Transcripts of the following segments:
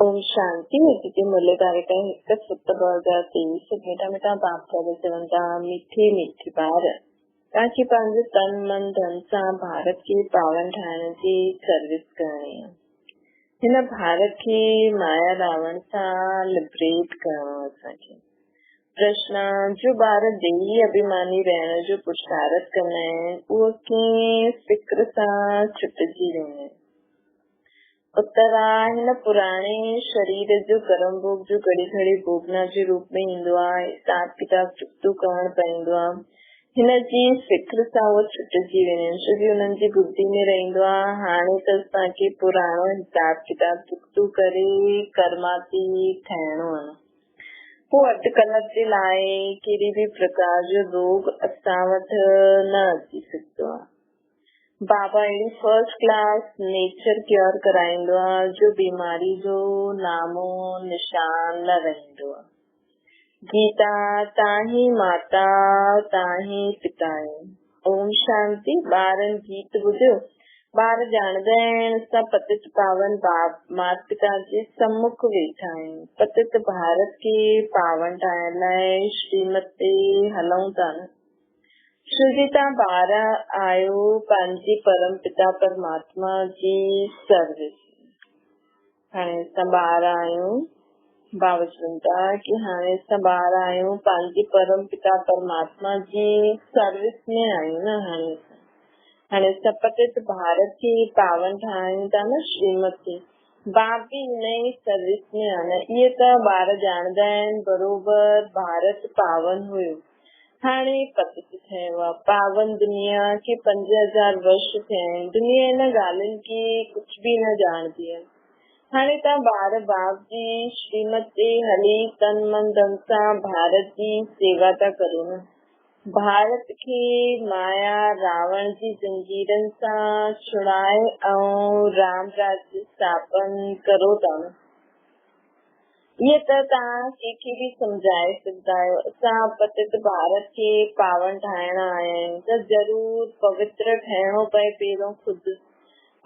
اوم شانتي اڄ جي مرلي تاريخ 1 7 2023 مٺا مٺا باپ دادا چون ٿا مٺي مٺي ٻار توهان کي پنهنجو تن من ڌن سان ڀارت کي پاون ٺاهڻ جي سروس ڪرڻي آهي هن ڀارت کي مايا راوڻ سان لبريٽ ڪرڻو اسان کي پرشن جو ٻار ديهي اڀيماني رهڻ جو پرشارٿ ڪندا آهن اهو ڪنهن فڪر سان ڇٽجي ويندا آهن اتر آ، هن پراڻي شرير جو ڪرم ڀوڳ جو گهڙي گهڙي ڀوڳنا جي روپ ۾ ايندو آ، حساب ڪتاب چڪتو ڪرڻ پوندو آ. هن جي فڪر سان اهو ڇٽجي وڃي، ڇو جي انهن جي ٻڌي ۾ رهندو آ، هاڻي ته اسان کي پراڻو حساب ڪتاب چڪتو ڪري ڪرماتيت ٺهڻو آ. پوء اڌ ڪلپ جي لاء ڪهڙي به پرڪار جو روڳ اسان وٽ نه اچي سگهندو آ. بابا اهڙي فرسٽ ڪلاس نيچر ڪيور ڪرائيندو آ جو بيماري جو نامو نشان نه رهندو آ. گيتا تان هي ماتا تان هي پتا آهيون. اوم شانتي ٻارن گيت ٻڌيو ٻار ڄاڻندا آهن اسان پتت پاون باپ مات پتا جي سمک ويٺا آهيون پتت ڀارت کي پاون ٺاهڻ لاء شريمت تي هلون ٿا نه. شو تان ٻار آهيو پنهنجي پرم پتا پرماتما جي سروس ۾. هاڻي اسان ٻار آهيون بابا چون ٿا ڪي هاڻي اسان ٻار آهيون پنهنجي پرم پتا پرماتما جي سروس ۾ آهيون نه هاڻي اسان هاڻي اسان پتت ڀارت کي پاون ٺاهيون ٿا نه شريمت تي باپ به ان ئي سروس ۾ آهي نه اهي ته ٻار ڄاڻندا آهن بروبر ڀارت پاون هيو هاڻي پتت ٿيو آ. پاون دنيا کي 5000 ورش ٿيا آهن. دنيا ان ڳالهين کي ڪجهه به نه ڄاڻندي آهي. هاڻي توهان ٻار باپ جي شريمت تي هلي تن من ڌن سان ڀارت جي سيوا ٿا ڪريو نه. ڀارت کي مايا راوڻ جي زنجيرن سان ڇڙائي ۽ رام راجيه اسٿاپن ڪرو ٿا نه. اهي ته توهان ڪنهن کي به سمجهائي سگهندا آهيو. اسان پتت ڀارت کي پاون ٺاهڻ آيا آهيون ته ضرور پوتر ٺهڻو پئي پهريون خود.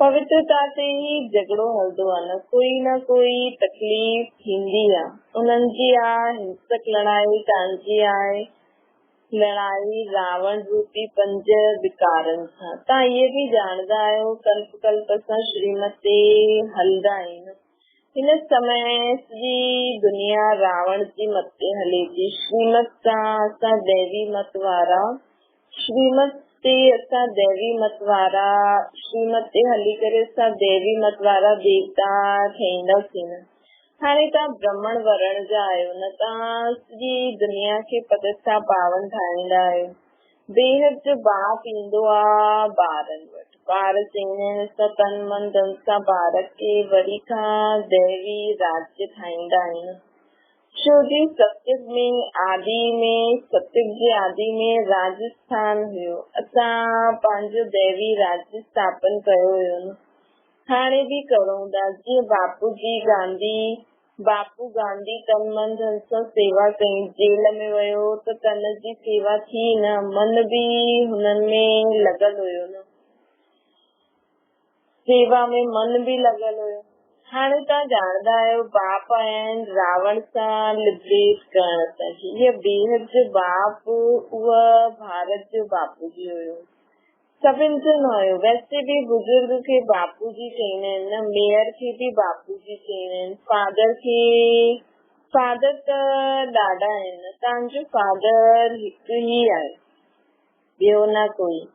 پوترتا تي ئي جهڳڙو هلندو آهي نه ڪوئي نه ڪوئي تڪليف ٿيندي آهي. انهن جي آ هنسڪ لڙائي توهان جي آهي لڙائي راوڻ روپي پنج وڪارن سان. توهان اهي به ڄاڻندا آهيو ڪلپ ڪلپ اسان شريمت تي هلندا آهيون. هن سمي سڄي دنيا راوڻ جي مت تي هلي ٿي. شريمت سان اسان ديوي مت وارا شريمت تي اسان ديوي مت وارا شريمت تي هلي ڪري اسان ديوي مت وارا ديوتا ٺهينداسين نه. هاڻي توهان برهمڻ ورڻ جا آهيو نه توهان سڄي دنيا کي پتت سان پاون ٺاهيندا آهيو. بيحد جو باپ ايندو آ ٻارن وٽ. ٻار چئيندا آهن اسان تن من ڌن سان ڀارت کي وري کان ديوي راجيه ٺاهيندا آهيون. شو جي ستيگ ۾ آدي ۾ ستيگ جي آدي ۾ راجسٿان هيو. اسان پنهنجو ديوي راجيه اسٿاپن ڪيو هيو نه. هاڻي به ڪرون ٿا. جيئن باپو جي گانڌي باپو گانڌي تن من ڌن سان سيوا ڪئي، جيل ۾ ويو ته تن جي سيوا ٿي نه، من به هنن ۾ لڳل هيو نه. سيوا ۾ من به لڳل هيو. هاڻي توهان ڄاڻندا آهيو باپ آيا آهن راوڻ سان لبريٽ ڪرڻ اسان کي. هيء بيحد جو باپ اهو ڀارت جو باپو جي هيو. سڀن جو نه هيو. ويسي به بزرگ کي باپو جي چئيندا آهن نه ميئر کي به باپو جي چئيندا آهن فادر کي فادر ته ڏاڍا آهن نه توهان جو فادر هڪ ئي آهي ٻيو نه ڪوئي.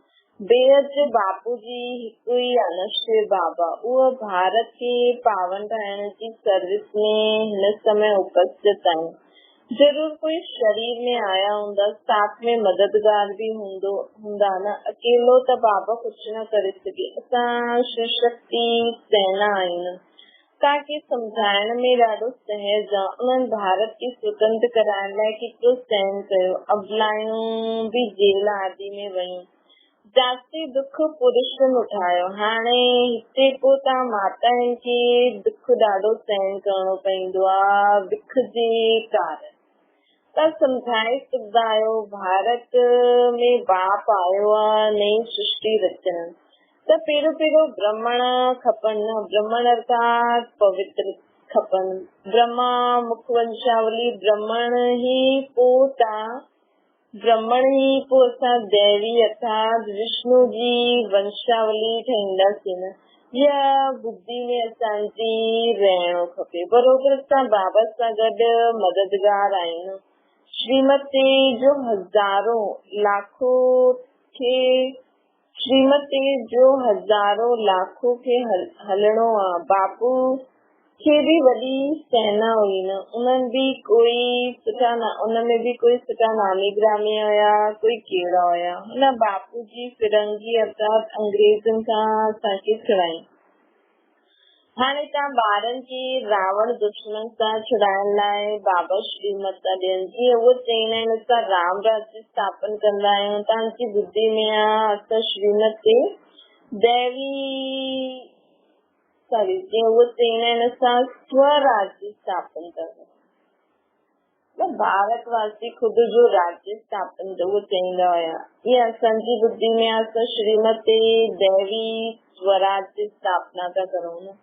بيحد جو باپو جي هڪ ئي آهي نه شو بابا اهو ڀارت کي پاون ٺاهڻ جي سروس ۾ هن سمي اپسٿت آهن. ضرور ڪوئي شرير ۾ آيا هوندا، ساٿ ۾ مددگار به هوندو هوندا نه، اڪيلو ته بابا ڪجهه نه ڪري سگهي، اسان شو شڪتي سينا آهيون نه، توهان کي سمجهائڻ ۾ ڏاڍو سهج آ، انهن ڀارت کي سوتنتر ڪرائڻ لاء ڪيترو سهن ڪيو، ابلايون به جيل آدي ۾ ويون. جاستي دک پرشن اٺايو. هاڻي هتي پوء تان ماتائن کي دک ڏاڍو سهن ڪرڻو پئيندو آ وک جي ڪارڻ. تان سمجهائي سگهندا آهيو ڀارت ۾ باپ آيو آ نئين سرشٽي رچڻ ته پهريون پهريون برهمڻ کپن نه برهمڻ ارٿات پوتر کپن. برهما مک ونشاولي برهمڻ ئي پوء تان برهمڻ ئي پوء اسان ديوي ارٿات وشنو جي ونشاولي ٺهينداسين نه. اها ٻڌي ۾ اسان جي رهڻو کپي. بروبر اسان بابا سان گڏ مددگار آهيون نه. شريمت تي جو هزارون لاکو کي شريمت تي جو هزارون لاکو کي هلڻو آ. باپو کي به وڏي سينا هئي نه. انهن به ڪوئي سٺا ان ۾ به ڪوئي سٺا نامي گرامي هيا ڪوئي ڪهڙا هيا. هن باپو جي فرنگي ارٿات انگريزن کان اسان کي ڇڙائين. هاڻي توهان ٻارن کي راوڻ دشمن سان ڇڙائڻ لاء بابا شري مت ڏين، جيئن اهي چئيندا آهن اسان رام راجيه اسٿاپن ڪندا آهيون، توهان جي ٻڌي ۾ آ اسان شريمت تي ديوي سوري جيئن اهي چئيندا آهن اسان سوراجيه اسٿاپن ڪندا آهيون. ته ڀارت واسي خود جو راجيه اسٿاپن ڪيو چئيندا هيا. اها اسان جي ٻڌي ۾ آ اسان شريمتي ديوي سوراج جي اسٿاپنا ٿا ڪرون نه.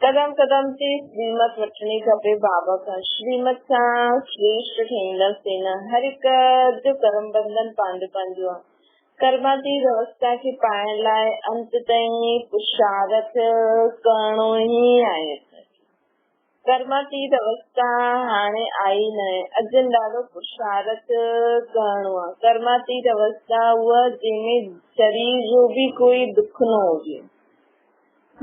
قدم قدم تي شريمت وٺڻي کپي بابا کان. شريمت سان شريشٽ ٺهينداسين نه. هر هڪ جو ڪرم بنڌن پنهنجو پنهنجو آ. ڪرماتيت اوستا کي پائڻ لاء انت تائين پرشارٿ ڪرڻو ئي آهي اسان کي. ڪرماتيت اوستا هاڻي آئي ناهي، اڄن ڏاڍو پرشارٿ ڪرڻو آ. ڪرماتيت اوستا اها جنهن ۾ شرير جو به ڪوئي دک نه هجي.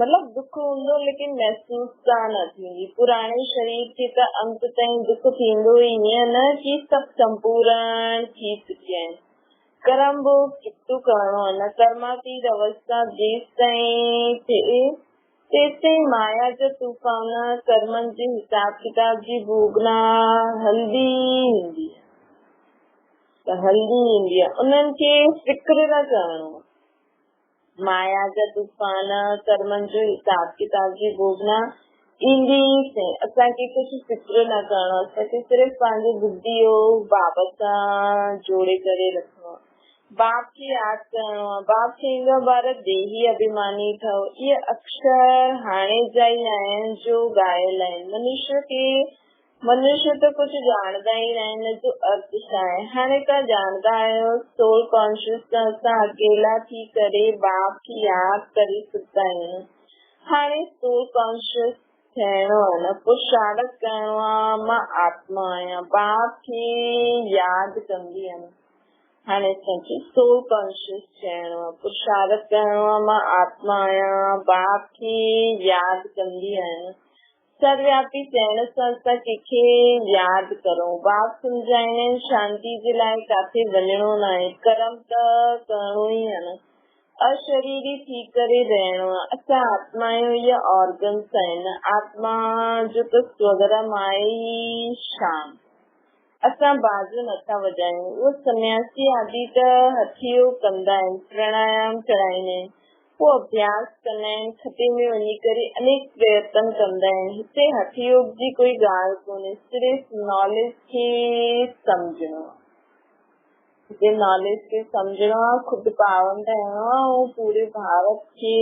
مطلب دک هوندو ليڪن محسوس ڪا نه ٿيندي. پراڻي شرير کي ته انت تائين دک ٿيندو ئي ائين نه ڪي سڀ سمپورڻ ٿي چڪيا آهن. ڪرم به چڪتو ڪرڻو آ نه. ڪرماتيت اوستا جيستائين ٿئي تيستائين مايا جا طوفان، ڪرمن جي حساب ڪتاب جي ڀوڳنا هلندي ايندي آهي ته هلندي ايندي آهي. انهن کي فڪر نه ڪرڻو آهي. مايا جا طوفان، ڪرمن جو حساب ڪتاب جي ڀوڳنا ايندي ئي سهي. اسان کي ڪجهه فڪر نه ڪرڻو آهي. اسان کي صرف پنهنجي ٻڌي بابت سان جوڙي ڪري رکڻو آهي. باپ کي ياد ڪرڻو آ. باپ چئيندو آ ٻار ديهي اڀيماني ٺهو. اهي اڪشر هاڻي جا ئي آهن جو ڳايل آهن. منشيء کي منشي ته ڪجهه ڄاڻندا ئي ناهن ان جو ارٿ ڇا آهي. هاڻي توهان ڄاڻندا آهيو سول ڪانشس ته اسان اڪيلا ٿي ڪري باپ کي ياد ڪري سگهندا آهيون. هاڻي سول ڪانشس ٿيڻو آ نه پرشارٿ ڪرڻو آ. مان آتما آهيان. باپ کي ياد ڪندي آهيان. هاڻي اسان کي سول ڪانشس ٿيڻو آهي، پرشارٿ ڪرڻو آهي، مان آتما آهيان، باپ کي ياد ڪندي آهيان. سروياپي چئڻ سان اسان ڪنهن کي ياد ڪرون؟ باپ سمجهائيندا آهن شانتي جي لاء ڪاٿي وڃڻو ناهي، ڪرم ته ڪرڻو ئي آهي نه. اشريري ٿي ڪري رهڻو آهي. اسان آتما آهيون، اهي آرگنس آهن. آتما جو ته سوڌرم آهي ئي شانت. اسان باجو نٿا وڄايون. اهي سنياسي آدي ته هٿيو ڪندا آهن، پراڻايام چڙهائيندا آهن، پوء اڀياس ڪندا آهن، کٽي ۾ وڃي ڪري انيڪ پريتن ڪندا آهن. هتي هٺ يوگ جي ڪوئي ڳالهه ڪونهي، صرف ناليج کي سمجهڻو آهي. هتي ناليج کي سمجهڻو آهي، خود پاون ٺاهڻو آهي ۽ پوري ڀارت کي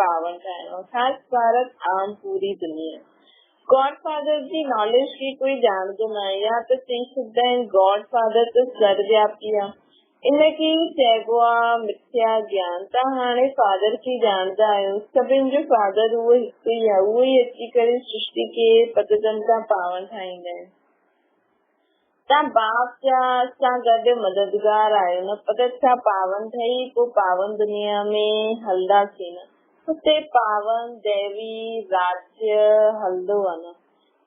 پاون ٺاهڻو آهي. خاص ڀارت، عام پوري دنيا. گاڊ فادر جي ناليج کي ڪوئي ڄاڻندو ناهي يا ته چئي سگهندا آهن گاڊ فادر ته سروياپي آ ان کي ئي چئبو آ مٿيا گيان تان هاڻي فادر کي ڄاڻندا آهيو سڀن جو فادر اهو هڪ ئي آ اهو ئي اچي ڪري سرشٽي کي پتتن تان پاون ٺاهيندا آهن تان باپ جا سان گڏ مددگار آهيو نه پتت کان پاون ٺهي پو پاون دنيا ۾ هلنداسين نه اتي پاون ديوي راجيه هلندو آ نه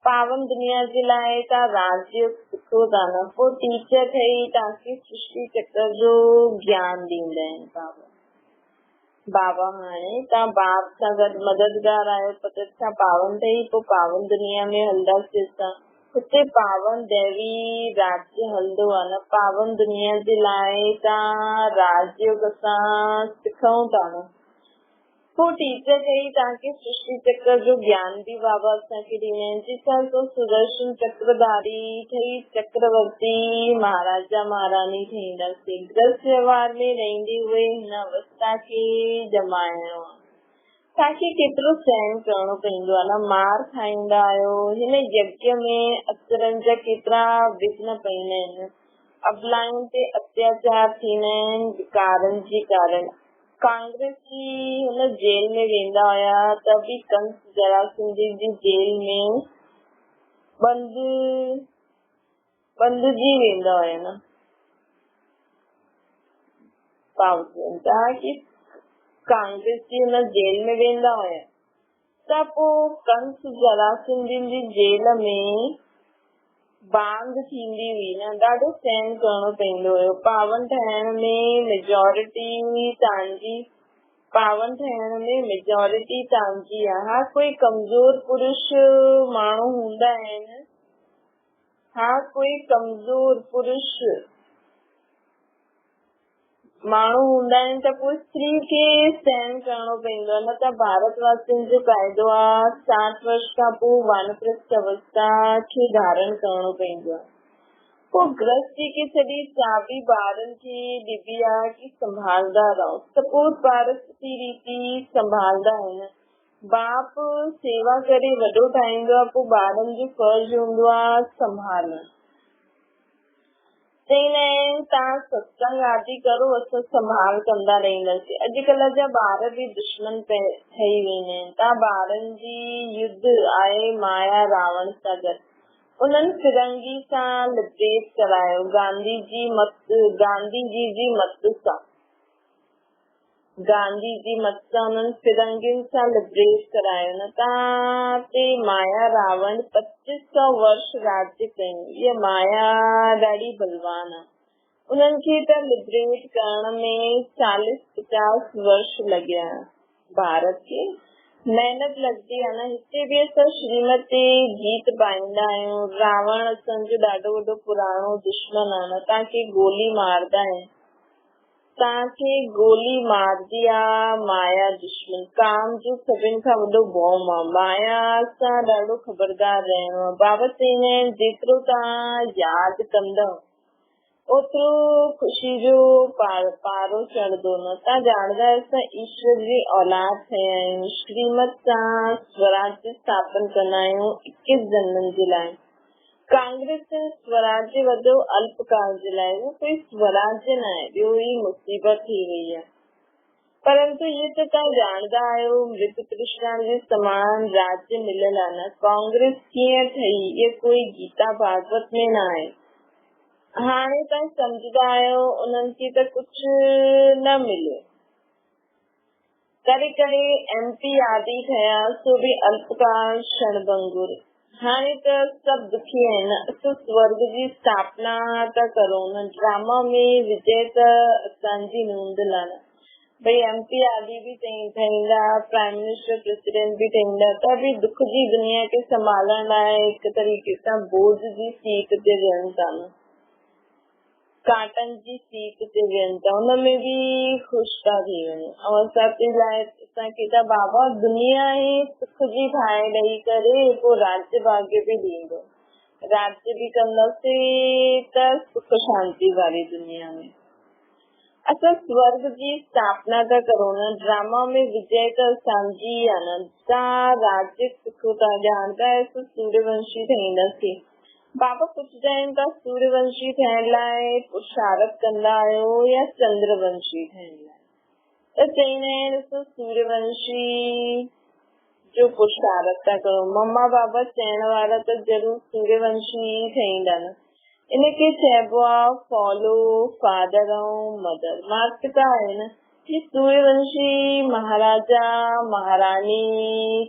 پاون دنيا جي لاء تان راجيوگ سکو ٿا نه پو ٽيچر ٺهي تان کي سرشٽي چڪر جو گيان ڏيندا آهن بابا بابا هاڻي تان باپ سان گڏ مددگار آهيو پتت کان پاون ٺهي پوء پاون دنيا ۾ هلنداسين اسان هتي پاون ديوي راجيه هلندو آ نه پاون دنيا جي لاء تان راجيوگ اسان سکون ٿا نه پوء ٽيچر چئي توهان کي سرشٽي چڪر جو گيان به بابا اسان کي ڏيندا آهن جي ڇا سو سدرشن چڪرڌاري ٺهي چڪرورتي مهاراجا مهاراڻي ٺهينداسين گرهست ويوهار ۾ رهندي هئي هن اوستا کي ڄمائڻو آهي. توهان کي ڪيترو سهن ڪرڻو پوندو آهي نه مار کائيندا آهيو. هن يگيه ۾ اسرن جا ڪيترا وگهن پوندا آهن. ابلائن تي اتياچار ٿيندا آهن وڪارن جي ڪارڻ. ڪانگريسي هن جيل ۾ ويندا هيا ته به ڪنس جراسنڌي جي جيل ۾ بند ٻنڌجي ويندا هيا نه. ڪي ڪانگريسي هن جيل ۾ ويندا هيا ته پوء ڪنس جراسنڌين جي جيل ۾ باند ٿيندي هئي نه، ڏاڍو سهن ڪرڻو پوندو هيو. پاون ٺاهڻ ۾ ميجارٽي تانجي پاون ٺاهڻ ۾ ميجارٽي تانجي آهي. ها ڪوئي ڪمزور پرش ماڻهو هوندا آهن، ها ڪوئي ڪمزور پرش ماڻهو هوندا آهن ته پوء استري کي سهن ڪرڻو پوندو آهي، نه ته ڀارت واسين جو قاعدو آهي 60 ورش کان پوء وانپرسٿ اوسٿا کي ڌارڻ ڪرڻو پوندو آهي. پوء گرهستي کي ڇڏي چاٻي ٻارن کي ڏبي آهي ڪي سنڀالندا رهو. سپوت پارستي ريتي سنڀالندا آهن. باپ سيوا ڪري وڏو ٺاهيندو آهي، پوء ٻارن جو فرض هوندو آهي سنڀالڻ. چئيندا آهن توهان ستسنگ آدي ڪرو اسان سنڀال ڪندا رهنداسين. اڄڪلهه جا ٻار به دشمن ٺهي ويندا آهن. توهان ٻارن جي يڌ آهي مايا راوڻ سان گڏ. انهن فرنگي سان لبريٽ ڪرايو گانڌي جي مت گانڌي جي جي مت سان. گانڌي جي مت سان انهن فرنگين سان لبريٽ ڪرايو نه تان تي مايا راوڻ پچيس سو ورش راڄ ڪيون. هيء مايا ڏاڍي بلوان آ. انهن کي ته لبريٽ ڪرڻ ۾ چاليس پچاس ورش لڳيا. ڀارت کي محنت لڳندي آ نه. هتي به اسان شريمت تي گيت ڳائيندا آهيون. راوڻ اسان جو ڏاڍو وڏو پراڻو دشمن آ نه تان کي گولي ماردا آهن. توهان کي گولي مارجي آ مايا دشمن ڪام جو سڀن کان وڏو بوم آ مايا سان ڏاڍو خبردار رهڻو آ بابا چئيندا آهن جيترو توهان ياد ڪندؤ اوترو خوشي جو پارو چڙهندو نه توهان ڄاڻندا آهيو اسان ايشور جي اولاد ٺهيا آهيون شريمت سان سوراجيه اسٿاپن ڪندا آهيون اڪيس جنمن جي لاء. ڪانگريسين سوراجيه وڌو الپ ڪال جي لاء، اهو ڪوئي سوراجيه ناهي، ٻيو ئي مصيبت ٿي وئي آهي. پرنتو اهي ته توهان ڄاڻندا آهيو مرگ ترشنا جي سمان راجيه مليل آهي نه، ڪانگريس ڪيئن ٺهي اهي ڪوئي گيتا ڀاڳوت ۾ ناهي. هاڻي توهان سمجهندا آهيو انهن کي ته ڪجهه نه مليو. ڪري ڪري ايم پي آدي ٺهيا سو به الپڪال ڪشڻ ڀنگور. هاڻي ته سڀ دکي آهن. اسان سورڳ جي اسٿاپنا ٿا ڪرون نه ڊراما ۾ وجي ته اسان جي نوند لانا. ڀئي ايم پي آدي به ٺهيندا پرائم منسٽر پريزيڊنٽ به ٺهيندا ته به دک جي دنيا کي سنڀالڻ لاء هڪ طريقي سان بوجھ جي سيٽ تي ويهن ٿا نه. ڪاٽن جي سيٽ تي ويهن ته ان ۾ به خوش ٿا ٿي وڃون ۽ اسان تي لاء اسان کي ته بابا دنيا ئي سک جي ٺاهي ڏئي ڪري پوء راڄ ڀاڳ به ڏيندو. راڄ به ڪنداسين ته سک شانتي واري دنيا ۾. اسان سورڳ جي اسٿاپنا ٿا ڪرون نه ڊراما ۾ وجي ته اسان جي ئي آ نه. تان راڄ سکو ٿا ڄاڻندا آهيو اسان سوريه ونشي ٺهينداسين. بابا پڇندا آهن ته سوريه ونشي ٺهڻ لاء پرشارٿ ڪندا آهيو يا چندر ونشي ٺهڻ لاء؟ ته چئيندا آهن اسان سوريه ونشي جو پرشارٿ ٿا ڪريون. مما بابا چئڻ وارا ته ضرور سوريه ونشي ئي ٺهيندا نه. ان کي چئبو آهي فالو فادر ۽ مدر. مات پتا آهيو نه هي سوريه ونشي مهاراجا مهاراڻي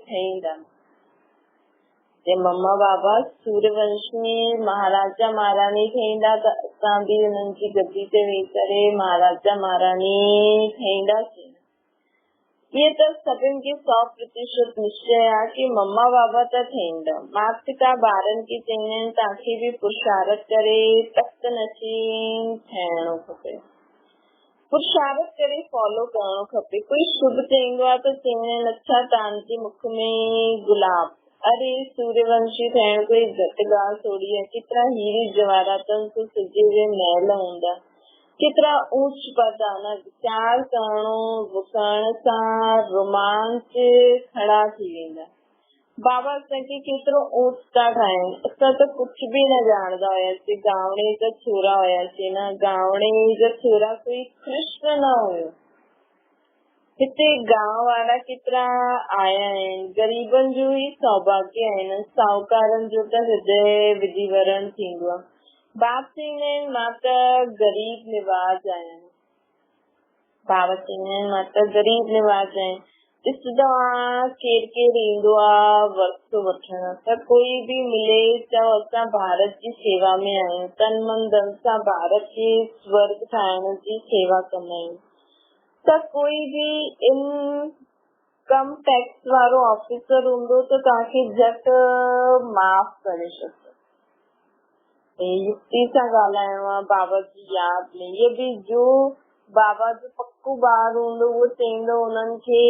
ٺهيندا. جي مما بابا سوريونشي مهاراجا مهاراڻي ٺهيندا ته اسان به انهن جي گدي تي ويهي ڪري مهاراجا مهاراڻي ٺهينداسين. اهي ته سڀن کي 100% نشچي آهي ڪي مما بابا ته ٺهيندا. مات پتا ٻارن کي چئيندا آهن توهان کي به پرشارٿ ڪري تخت نشين ٺهڻو کپي. پرشارٿ ڪري فالو ڪرڻو کپي. ڪوئي شڀ چئيندو آ ته چئيندا آهن اڇا تان جي مک ۾ گلاب. اري سوريونشي ٺهڻ ڪوئي گهٽ ڳالهه ٿوري آ. ڪيترا هيري جواهراتن سان سجي ويل محل هوندا. ڪيترا اوچ پد آ نه، ويچار ڪرڻو وڪڻ سان رومانچ کڙا ٿي ويندا. بابا اسان کي ڪيترو اوچ ٿا ٺاهين، اسان ته ڪجهه به نه ڄاڻندا هياسين، گانوڙي جا ڇورا هياسين نه، گانوڙي جا ڇورا ڪوئي ڪرشن نه هيو. هتي گانء وارا ڪيترا آيا آهن، غريبن جو ئي سوڀاگيه آهي نه، ساهوڪارن جو ته هردي وڌي ورڻ ٿيندو آهي. باپ چئيندا آهن مان ته غريب نواز آهيان. بابا چئيندا آهن مان ته غريب نواز آهيان. ڏسندو آهيان ڪير ڪير ايندو آهي ورثو وٺڻ ته ڪوئي به ملي چئو اسان ڀارت جي سيوا ۾ آهيون، تن من ڌن سان ڀارت کي سورڳ ٺاهڻ جي سيوا ڪندا آهيون. ته ڪوئي به انڪم ٽيڪس وارو آفيسر هوندو ته توهان کي جهٽ معاف ڪري ڇڏندو. هي يڪتي سان ڳالهائڻو آهي بابا جي ياد ۾. هي به جو بابا جو پڪو ٻار هوندو اهو چئيندو انهن کي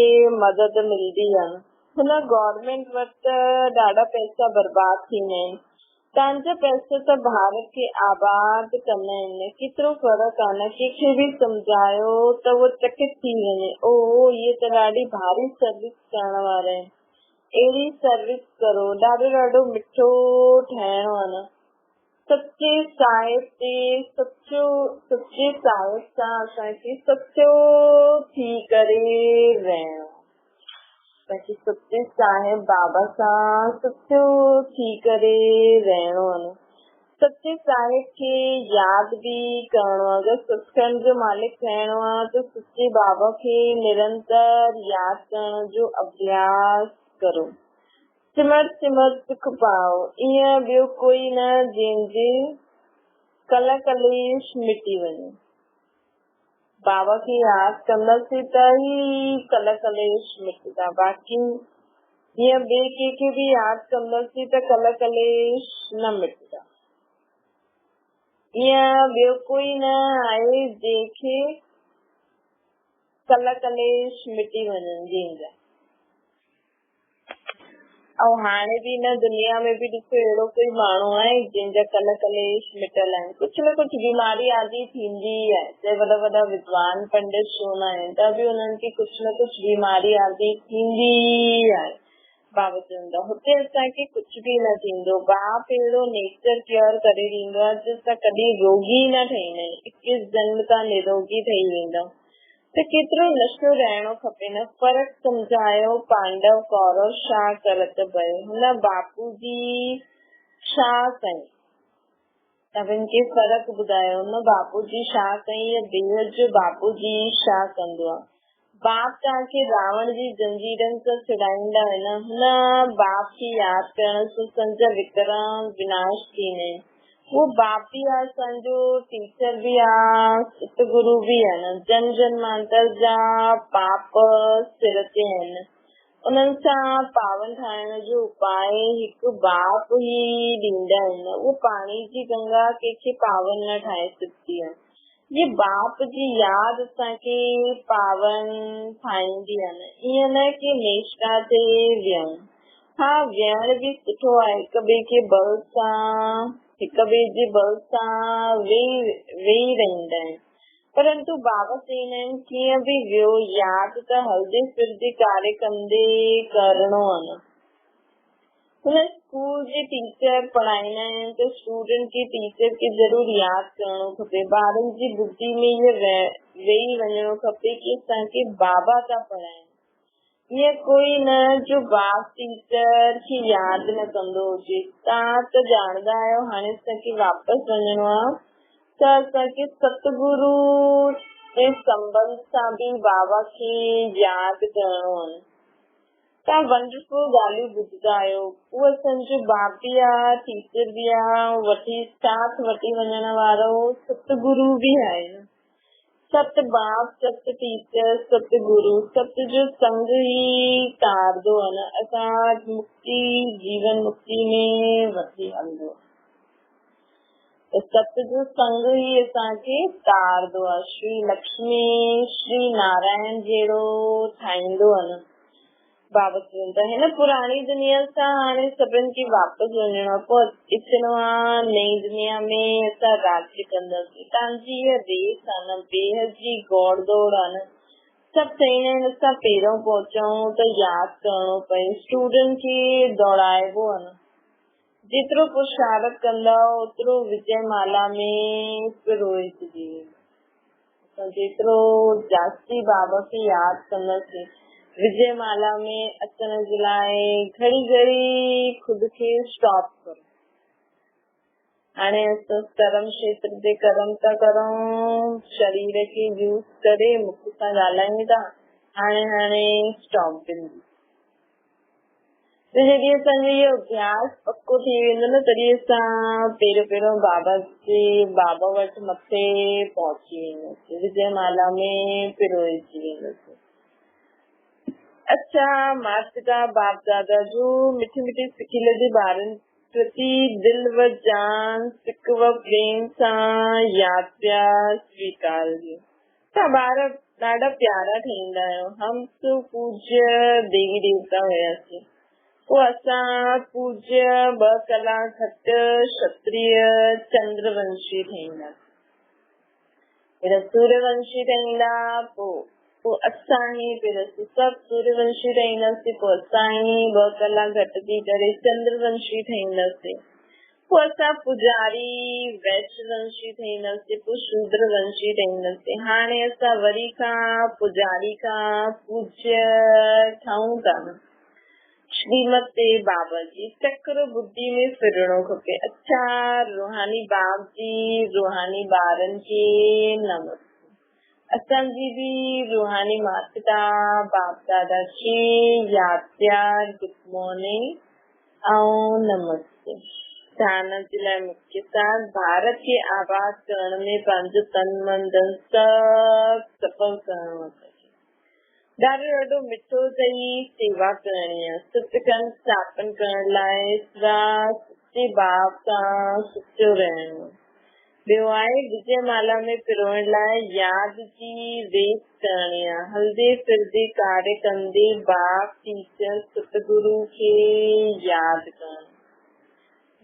مدد ملدي آهي نه. هن گورنمينٽ وٽ ته ڏاڍا پئسا برباد ٿيندا آهن. تان جا پئسا ته ڀارت کي آباد ڪندا آهن نه. ڪيترو فرق آهي نه. ڪنهن کي به سمجهايو ته اهو چڪت ٿي وڃي. اوهو اهي ته ڏاڍي ڀاري سروس ڪرڻ وارا آهن. اهڙي سروس ڪرو. ڏاڍو ڏاڍو مٺو ٺهڻو آهي نه. سچي صاحب تي سچو سچي صاحب سان اسان کي سچو ٿي ڪري رهڻو آهي. اسان کي سچي صاحب بابا سان سچو ٿي ڪري رهڻو آهي نه. سچي صاحب کي ياد به ڪرڻو آهي. اگر ستسنگ جو مالڪ ٺهڻو آهي ته سچي بابا کي نرنتر ياد ڪرڻ جو اڀياس ڪرو. سمر سمر سک پائو. ايئن ٻيو ڪوئي نه جنهن جي ڪل ڪليش مٽي وڃي. بابا کي ياد ڪنداسين ته ئي ڪل ڪليش مٽندا. باقي هيئن ٻئي ڪنهن کي به ياد ڪنداسين ته ڪل ڪليش نه مٽندا. ايئن ٻيو ڪوئي نه آهي جنهن کي ڪل ڪليش مٽي وڃن جنهن جا. ۽ هاڻي به هن دنيا ۾ به ڏسو اهڙو ڪوئي ماڻهو آهي جنهن جا ڪل ڪليش مٽيل آهن. ڪجهه نه ڪجهه بيماري آدي ٿيندي ئي آهي. چاهي وڏا وڏا ودوان پنڊت ڇو نه آهن ته به انهن کي ڪجهه نه ڪجهه بيماري آدي ٿيندي ئي آهي. بابا چوندا هتي اسان کي ڪجهه به نه ٿيندو. باپ اهڙو نيچر ڪيور ڪري ڏيندو آهي جو اسان ڪڏهن روڳي ئي نه ٺهيندا آهيون. اڪيس جنم تان نروڳي ٺهي ويندا آهيون. ته ڪيترو نشو رهڻو کپي نه فرق سمجهايو پانڊو ڪورو شا ڪرت ڀيو هن باپو جي شا ڪئي سڀن کي فرق ٻڌايو هن باپو جي شا ڪئي يا بيحد جو باپو جي شا ڪندو آ باپ توهان کي راوڻ جي زنجيرن سان ڇڏائيندا آهن هن باپ کي ياد ڪرڻ سان سنجا وڪرم وناش ٿيندا آهن هو باپ به آ اسان جو ٽيچر به آ ست گرو به آ نه جن جنمانتر جا پاپ سر تي آهن انهن سان پاون ٺاهڻ جو اپاء هڪ باپ ئي ڏيندا آهن اهو پاڻي جي گنگا ڪنهن کي پاون نه ٺاهي سگهندي آ جي باپ جي ياد اسان کي پاون ٺاهيندي آ نه ائين نه ڪي نيشتا تي ويهون ها ويهڻ به سٺو آهي هڪ ٻئي کي بل سان هڪ ٻئي جي بل سان ويهي رهندا آهن پرنتو بابا چئيندا آهن ڪيئن به ويهو ياد ته هلندي ڦرندي ڪاري ڪندي ڪرڻو آهي نه. هن اسڪول جي ٽيچر پڙهائيندا آهن ته اسٽوڊنٽ کي ٽيچر کي ضرور ياد ڪرڻو کپي ٻارن جي ٻڌي ۾ اهو ويهي وڃڻو کپي ڪي اسان کي بابا ٿا پڙهائين. ائين ڪوئي نه جو باس ٽيچر کي ياد نه ڪندو هجي. توهان ته ڄاڻندا آهيو هاڻي اسان کي واپس وڃڻو آ ته اسان کي ستگرو جي سنٻنڌ سان به بابا کي ياد ڪرڻو آ. توهان ونڊرفل ڳالهيون ٻڌندا آهيو. هو اسان جو باپ به آ، ٽيچر به آ ۽ وٺي ساٿ وٺي وڃڻ وارو ستگرو به آهي. ست باپ، ست ٽيچر، ست گرو، ست جو سنگ ئي تارندو آ نه اسان مڪتي جيون مڪتي ۾ وٺي هلندو آ ته ست جو سنگ ئي اسان کي تارندو آ شري لڪشمي شري نارائڻ جهڙو ٺاهيندو آ نه. بابا چون ٿا هن پراڻي دنيا سان هاڻي سڀن کي واپس وڃڻو آهي، پوء اچڻو آهي نئين دنيا ۾ اسان راڄ ڪنداسين. توهان جي اها ريس آهي نه، بيحد جي گوڙ ڊوڙ آهي نه، سڀ چئيندا آهن اسان پهريون پهچون ته ياد ڪرڻو پئي. اسٽوڊنٽ کي ڊوڙائبو آهي نه، جيترو پرشارت ڪندؤ اوترو وجي مالا ۾ پروئجي ويندو. اسان جيترو جاستي بابا کي ياد ڪنداسين، وجي مالا ۾ اچڻ جي لاء گهڙي گهڙي خود کي اسٽاپ ڪرو. هاڻي اسان ڪرم کيتر تي ڪرم ٿا ڪرون، شرير کي يوز ڪري مک سان ڳالهايون ٿا، هاڻي هاڻي اسٽاپ بندي. ته جڏهن اسان جو اهو اڀياس پڪو ٿي ويندو نه تڏهن اسان پهريون پهريون بابا جي بابا وٽ مٿي پهچي وينداسين، وجي مالا ۾ پروئجي وينداسين. اڇا مات پتا باپ دادا جو مٺي مٺي سکيل جي ٻارن پرتي دل و جان سڪ و پريم سان ياد پيار سويڪار ڏيو. توهان ٻار ڏاڍا پيارا ٺهيندا آهيو. هم تو پوجيه ديوي ديوتا هياسين. پوء اسان پوجيه ٻه ڪلا گهٽ شتريه چندر ونشي ٺهينداسين. پهريان سوريه ونشي ٺهيندا پوء اسان ئي پهريان سڀ سوريه ونشي ٺهينداسين پوء اسان ئي ٻه ڪلا گهٽ ٿي ڪري چندر ونشي ٺهينداسين. پوء اسان پوڄاري ويش ونشي ٺهينداسين، پوء شودر ونشي ٺهينداسين. هاڻي اسان وري کان پوڄاري کان پوڄيه ٺهون ٿا نه. شريمت تي بابا جي چڪر ٻڌي ۾ ڦرڻو کپي. اڇا روحاني باپ جي روحاني ٻارن کي نمستي. اسان جي به روحاني مات پتا باپ دادا کي ياد پيار گڊ مارننگ. ۽ نمستي. ڌيان جي لاء مکيه ساز ڀارت کي آباد ڪرڻ ۾ پنهنجو تن من ڌن سڀ سڦل ڪرڻو اٿس. ڏاڍو ڏاڍو مٺو چئي سيوا ڪرڻي آهي. ستکنڊ اسٿاپن ڪرڻ لاء سدا سچي باپ سان سچو رهڻو آهي. ٻيو آهي وجي مالا ۾ پروئڻ لاء ياد جي ريس ڪرڻي آ. هلندي ڦرندي ڪاري ڪندي باپ، ٽيچر، ستگرو کي ياد ڪرڻ.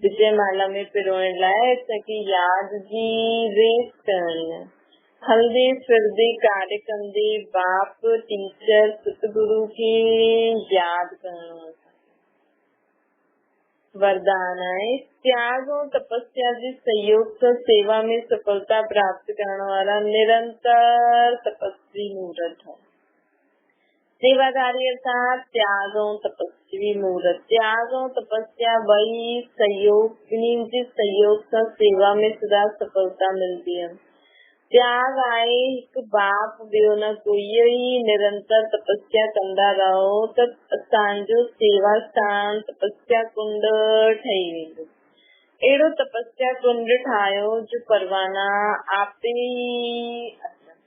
وجي مالا ۾ پروئڻ لاء اسان کي ياد جي ريس ڪرڻي آ. هلندي ڦرندي ڪاري ڪندي باپ، ٽيچر، ستگرو کي ياد ڪرڻو آ. وردان آهي. تياڳ ۽ تپسيا جي سهيوگ سان سيوا ۾ سڦلتا پراپت ڪرڻ وارا نرنتر تپسوي مورت ٺهو. سيواڌاريء سان تياڳ ۽ تپسوي مورت. تياڳ ۽ تپسيا ٻئي سهيوگ، ٻنهي جي سهيوگ سان سيوا ۾ سدا سڦلتا ملندي آهي. تياڳ آهي هڪ باپ ٻيو نه ڪوئي. اهو ئي نرنتر تپسيا ڪندا رهو ته اسان جو سيوا اسٿان تپسيا ڪنڊ ٺهي ويندو. اهڙو تپسيا ڪنڊ ٺاهيو جو پروانا آپي ئي اچن.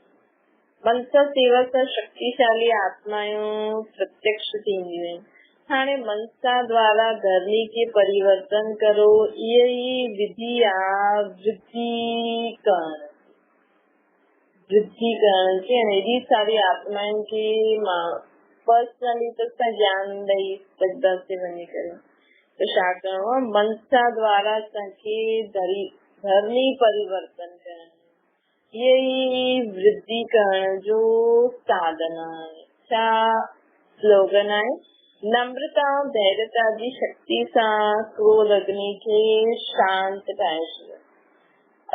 منسا سيوا سان شڪتيشالي آتمائون پرتيڪش ٿينديون آهن. هاڻي منسا دوارا ڌرمي کي پريورتن ڪرو، اها ئي وڌي آ وڌي ڪرڻ جي. وڌي ڪرڻ جي ۽ ايڏي ساري آتمائن کي مان پرسنلي ته اسان گيان ڏئي سگهنداسين وڃي ڪري ته ڇا ڪرڻو آ منسا دوارا اسان کي ڌرمي پريورتن ڪرڻ اهي ئي ورڌي ڪرڻ جو ساڌن آهي. ڇا سلوگن آهي؟ نمرتا ۽ ڌيريتا جي شڪتي سان ڪروڌ اگني کي شانت ٺاهي ڇڏيو.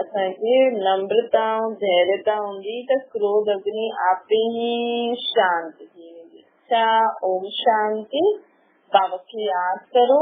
اسان کي نمرتا ۽ ڌيريتا هوندي ته ڪروڌ اگني آپي ئي شانت ٿي ويندي. ڇا اوم شانتي. بابا کي ياد ڪرو.